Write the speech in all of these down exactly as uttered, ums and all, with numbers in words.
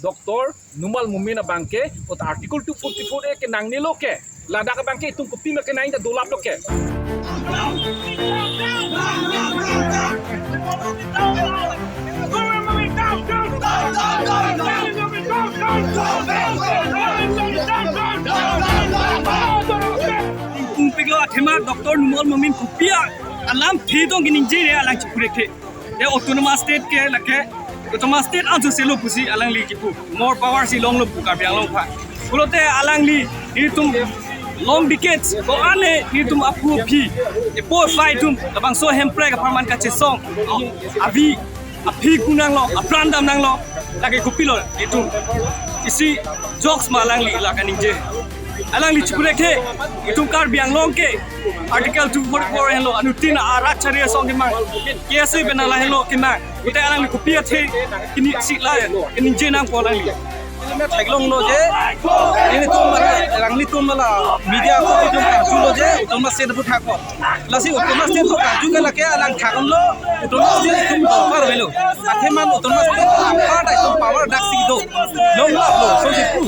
Doctor Numal Momin abangke, ot Article two forty-four A ke nangnelo ke, ladak abangke itum kopi ma kenang ta dolap lo ke. Ingkung piklo athema Doctor Numal Momin kopi alamthe tong keningje re alang chipurekhe. Ya autonomous state ke lake, autonomous state anso selo pusi alangli chipu. More power si longlo pu Karbi Anglong aphan. Pulote alangli itum long decades ko-an le itum aphu aphi, epo pai itum labangso Hemprek apharman kachesong avi aphi kunanglo, apran damnanglo, lake kopilo itum isi jokes ma alangli la kaningje. Alangli chipurekhe itum Karbi Anglong ke Article two forty-four henlo, anuttin arat chari asong kemang, K S A pen ala henlo kemang. Ute alangli kopi athe kini si la keningje nangpo alangli. Theklonglo je, ilitum mala, alanglitum mala media ko itum karjulo je, autonomous state aphuthak ko. Lasi autonomous state aphuthak karju ke lake alang thaklo, autonomous state itum dorkar avelo. Atheman autonomous state apar ta itum power dak si do. Longlo, so si pu.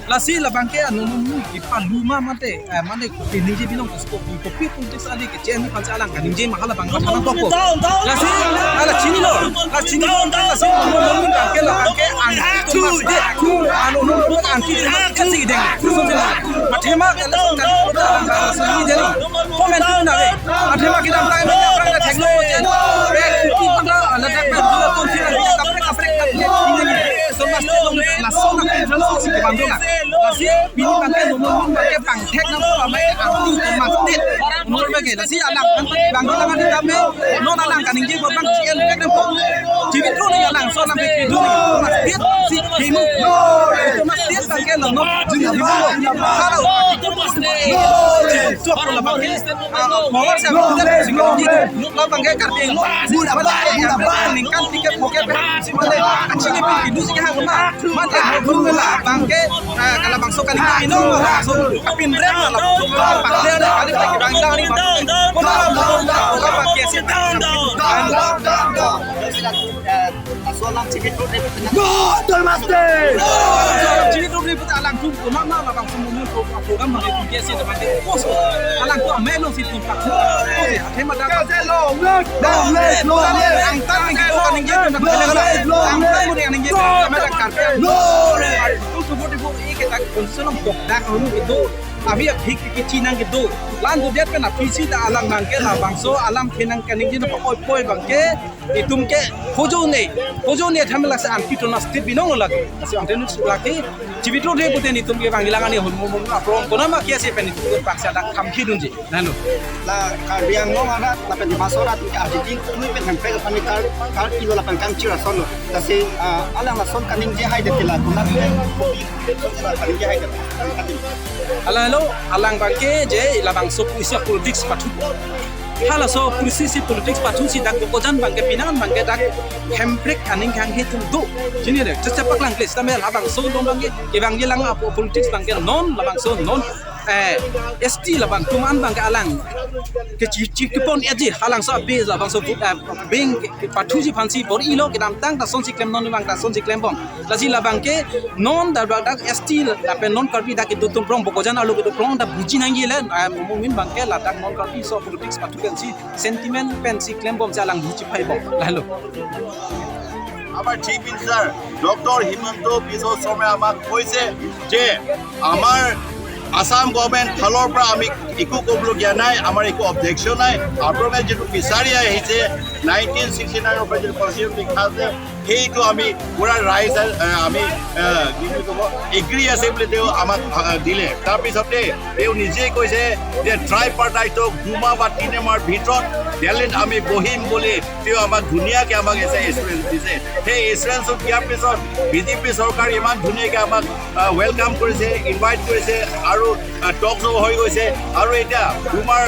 Lasi labangke anu mu kipa luma mate, eh, mate kopi ningje binong kopi kopi politics ali ke chen pan alang kaningje ma halabang ka thanang tokpo. Lasi ala chinilo, ala chinilo, lasi mu mu ke labangke ang tu mas de, anu mu mu ang tu mas de si deng. Athema ke lasi kan alang ka si deng. Komen tu na ve. Athema kedamtang me alang theklo je. Ve kuti pada ala dak na dua kon sila kaprek kaprek kaprek. So mas de long laso na kan si kebang dona. Lasi pini abangke nomor abangke pangthek nangpo amai ang tu autonomous state. Nomor abangke lasi alang kan bang dona kan ditame non alang kaningje abang C N kan nangpo. Chibitro ni alang so alang chibitro ni autonomous state si himu. Autonomous state abangke lo no himu. Kalau chok la abangke. Ah, power si abangke si kaningje. Labangke Karbi Anglong. Murabad, murabad. Ningkan tiket poke pe. Mane, achini pi pindu si hang ma. Mane, murabad. Bangke, eh, kalau bangso kali ini, no, langsung kapin rem lah. Pakde ada kali pakai bangsa ni. Kona, murabad, pakai si. Down, down, down, down, down, down. Solam Chibitro Debut. No, autonomous state. Chibitro Debut alang tum, kona ma, labang semua program bang itu biasa teman. Alang tu amai long si tum tak. Athema dak. Long live, long live, long live. Angtan ningje, angtan ningje, angtan ningje. Itu sebut ibu ini kita konsul dok dak itu. Abi abhik ke chinang gitu. Lan tu dia pena P C ta alang bangke labangso alamthe nang kaningje na poi poi bangke. Itum ke hojone, hojone thamela se anti tona state binong lagi. Si anti lagi. Chibitro Debut itum ke bang ilang ani hon mo mo apron kona ma kiasi pen itum paksa dak kam khidunji. Nano. La Karbi Anglong arat, lapen Dima Hasao arat, ke aji ting tui pen hempek apani kar, kar ilo lapen kangchir ason lo. Lasi, ah, alang lason kaningje hai de pila, kunar pen, kopi, kaningje hai de. Ala hello, alang bangke je, labangso puisi politics pathu. Halaso puisi si politics pathu si dak bokojan bangke pinan bangke dak hemprek aning khang he tum do. Chini de, cheche paklang kle, sitame labangso dong bangke, ke bangke lang apo politics bangke non, labangso non. Eh, S T labang tuman bangke alang. Ke chi, chi kepon ya ji, halangso abe labangso, eh, bing ke, ke pathuji aphansi bor-ilo kedamtang ta sonsi klem non bang ta sonsi klembom. Lasi labangke non dak dak S T lapen non Karbi dak kedo tum prong bokojan arlo kedo prong ta buji nangji le, eh, momin bangke ladak non Karbi so politics pathu pensi sentiment pensi klembom si alang buji phaibom. Lalo. আমাৰ chief minister doctor Himanta বিশ্ব শৰ্মাই আমাক কৈছে যে আমাৰ আছাম গভৰ্ণমেণ্ট ফালৰ পৰা আমি একো ক'বলগীয়া নাই, আমাৰ একো অবজেকশ্যন নাই। আপোনালোকে যিটো বিচাৰি আহিছে নাইনটিন ছিক্সটি নাইনৰ পৰা যিটো কনষ্টিটিউশ্যন লিখা আছে, সেইটো আমি পুৰা ৰাইজ, আহ, আমি, আহ, কি বুলি ক'ব, এগ্ৰী আছে বুলি তেওঁ আমাক, আহ, দিলে। তাৰপিছতে তেওঁ নিজে কৈছে যে ট্ৰাইপাৰ্টাইটক দুমাহ বা তিনিমাহৰ ভিতৰত দিল্লীত আমি বহিম বুলি তেওঁ আমাক ধুনীয়াকে আমাক এটা এচুৰেঞ্চ দিছে। সেই এচুৰেঞ্চটো দিয়াৰ পিছত বিজেপি চৰকাৰে ইমান ধুনীয়াকে আমাক, আহ, ৱেলকাম কৰিছে, ইনভাইট কৰিছে আৰু, আহ, টক শ্ব' হৈ গৈছে। আৰু এতিয়া দুমাহ,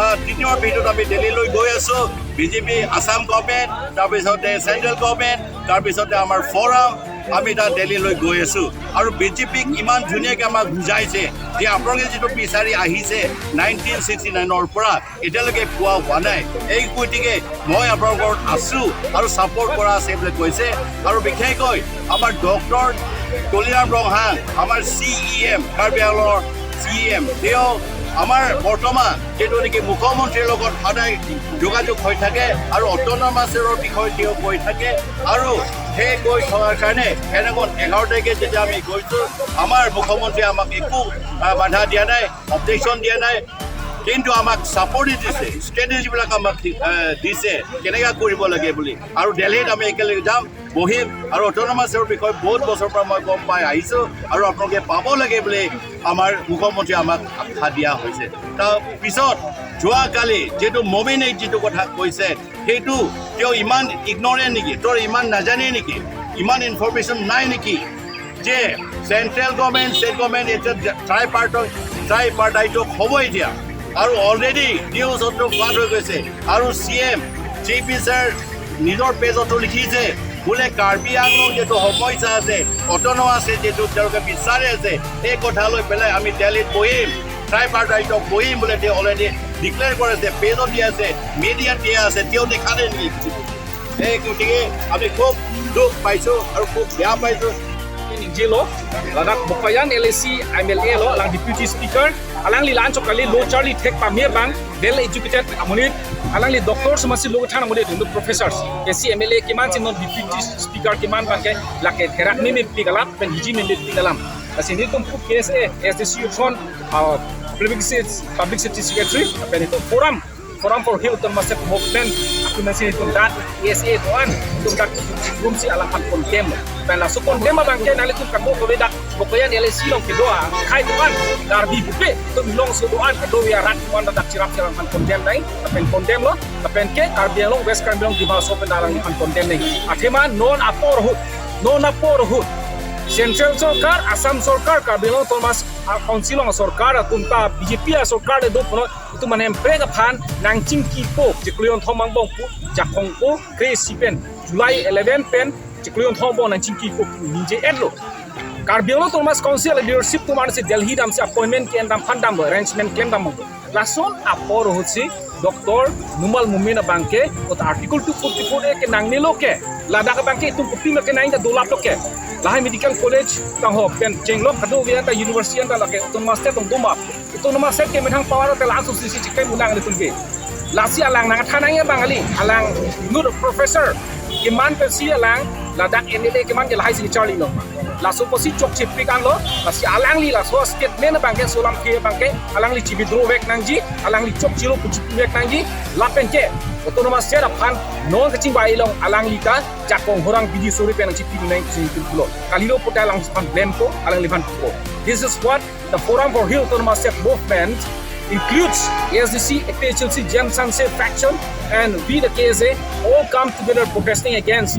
আহ, তিনিমাহৰ ভিতৰত আমি দিল্লীলৈ গৈ আছো। বিজেপি আছাম গভৰ্ণমেণ্ট, তাৰপিছতে চেণ্ট্ৰেল গভৰ্ণমেণ্ট, তাৰপিছতে আমাৰ ফৰাম, আমি তাত দিল্লীলৈ গৈ আছো। আৰু বিজেপিক ইমান ধুনীয়াকে আমাক বুজাইছে যে আপোনালোকে যিটো বিচাৰি আহিছে নাইনটিন ছিক্সটি নাইনৰ পৰা, এতিয়ালৈকে পোৱা হোৱা নাই। এই গতিকে মই আপোনালোকৰ আছো আৰু ছাপোৰ্ট কৰা আছে বুলি কৈছে। আৰু বিশেষকৈ আমাৰ ডক্টৰ তুলিৰাম ৰংহাং, আমাৰ চি ই এম, কাৰ্বি আংলঙৰ চি ই এম, তেওঁ আমাৰ বৰ্তমান যিটো নেকি মুখ্যমন্ত্ৰীৰ লগত সদায় যোগাযোগ হৈ থাকে আৰু অট'নমাছৰ বিষয়ে তেওঁ কৈ থাকে। আৰু সেই কৈ থকাৰ কাৰণে এনেকৈ এঘাৰ তাৰিখে যেতিয়া আমি গৈছো, আমাৰ মুখ্যমন্ত্ৰীয়ে আমাক একো, আহ, বাধা দিয়া নাই, অবজেকশ্যন দিয়া নাই, কিন্তু আমাক ছাপোৰ্ট দিছে, ষ্ট্ৰেটেজীবিলাক আমাক দি-, আহ, দিছে কেনেকৈ কৰিব লাগে বুলি। আৰু দিল্লীত আমি একেলগে যাম, বহিম আৰু অট'নমাছৰ বিষয়ে বহুত বছৰৰ পৰা মই গম পাই আহিছো আৰু আপোনালোকে পাব লাগে বুলি আমাৰ মুখ্যমন্ত্ৰীয়ে আমাক আশা দিয়া হৈছে। তাৰ পিছত যোৱাকালি যিটো মমিনে যিটো কথা কৈছে, সেইটো তেওঁ ইমান ইগনৰেণ্ট নেকি, তেওঁৰ ইমান নাজানে নেকি, ইমান ইনফৰমেশ্যন নাই নেকি যে চেণ্ট্ৰেল গভৰ্ণমেণ্ট, ষ্টেট গভৰ্ণমেণ্ট এতিয়া ট্ৰাইপাৰ্ট, ট্ৰাইপাৰ্টাইট হ'ব এতিয়া। আৰু অলৰেডি নিউজতো ফ্লাড হৈ গৈছে। আৰু C E M, C P sir নিজৰ পেজতো লিখিছে, বোলে কাৰ্বি আংলং যিটো সমস্যা আছে, অট'নমাছ আছে যিটো তেওঁলোকে বিচাৰি আছে, এই কথা লৈ পেলাই আমি দিল্লীত বহিম, ট্ৰাইপাৰ্টাইটত বহিম বোলে তেওঁ অলৰেডি ডিক্লেয়াৰ কৰিছে, পেজত দিয়া আছে, মিডিয়াত দিয়া আছে, তেওঁ দেখা নাই নেকি? এই গতিকে আমি খুব দুখ পাইছো আৰু খুব বেয়া পাইছো। Ningje lo, ladak Bokajan L A C M L A lo, alang deputy speaker, alangli la-anchot kali, lo charli thek pame abang, well educated amonit, alangli doctor semasi lo than amonit, itum professors, A C M L A keman si non deputy speaker keman abangke, lake therak meme pik alam, pen hiji meme pik alam. Lasi nelitum pu K S A, S D C U son, ah, publicity, publicity secretary, pen itum forum, Forum for Hill Autonomous State Movement, atum si itum dak, S A do-an, itum dak, itum si alangphan condemn. Pen laso condemn abangke nanglitum kado kave dak, Bokajan L A C along kedo akhai do-an, Karbi bupe, itum along si do-an, kedo ya rat do-an dak chirap si alangphan condemn nai, lapen condemn lo, lapen ke Karbi Anglong, West Karbi Anglong, Dima Hasao pen alangphan condemn nai. Athema non apor ahut, non apor ahut, Central Sorkar, Assam Sorkar, Karbi Anglong Autonomous, ah, Council along sorkar atum ta B J P asorkar le do puno, itum mane emprek aphan nangchingkipo, chiklo kethom angbong pu, jakong pu, kre-isi pen, July eleven pen, chiklo kethom angbong nangchingkipo pu ningje-et lo. Karbi Anglong Autonomous Council leadership atum arni si Delhi damsi appointment ke-en dam aphan damlo, arrangement klem damlo. Lason apor ahut si Doctor Numal Momin abangke, ot Article two forty-four A ke nangnelo ke, ladak abangke itum kopima kenang ta dolap lo ke. Lahai medical college tangho pen chenglok kado avi anta university anta lake Autonomous State along doma. Autonomous State ke methang power te langsung sisi chikai munang nelitum ke. Lasi alang nangthan nangji abang kali, alang inut professor keman pensi alang ladak M L A keman ke lahai si charli lo. Laso pusi chokche pik-an lo, lasi alangli laso statement abangke, solam ke abangke, alangli chi-withdraw vek nangji, alangli chokche lo pu chipi vek nangji, lapen ke Autonomous State aphan non kachingvai along alangli ta jakong horang bidi suri pen nangchipi nangji pulo. Kalilo pute alangphan blame po, alangliphan po. This is what the Forum for Hill Autonomous State Movement includes A S D C, A P H L C, Jan Sanse faction, and we the K S A all come together protesting against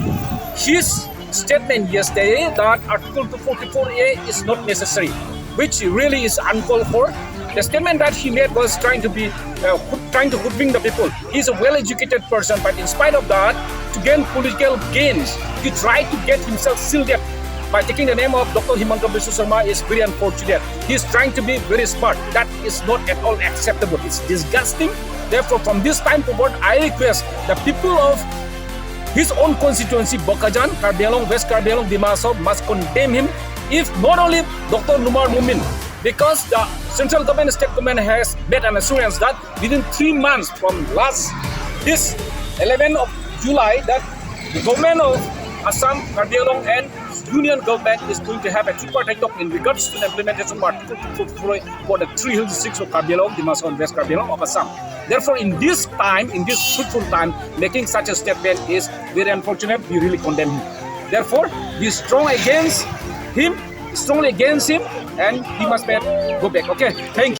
his statement yesterday that Article two forty-four A is not necessary, which really is uncalled for. The statement that he made was trying to be, uh, hood-, trying to hoodwink the people. He's a well-educated person, but in spite of that, to gain political gains, he tried to get himself sealed up by taking the name of Doctor Himanta Biswa Sarma is very unfortunate. He's trying to be very smart. That is not at all acceptable. It's disgusting. Therefore, from this time forward, I request the people of his own constituency, Bokajan, Karbi Anglong, West Karbi Anglong, Dima Hasao must condemn him. If not only Doctor Numal Momin, because the central government, state government has made an assurance that within three months from last, this eleventh of July, that the government of Assam, Karbi Anglong and union government is going to have a tripartite talk in regards to the implementation of Article two forty-four for the three hill districts of Karbi Anglong, Dima Hasao and West Karbi Anglong of Assam. Therefore, in this time, in this fruitful time, making such a statement is very unfortunate. We really condemn him. Therefore, be strong against him, strongly against him, and he must be go back. Okay, thank you.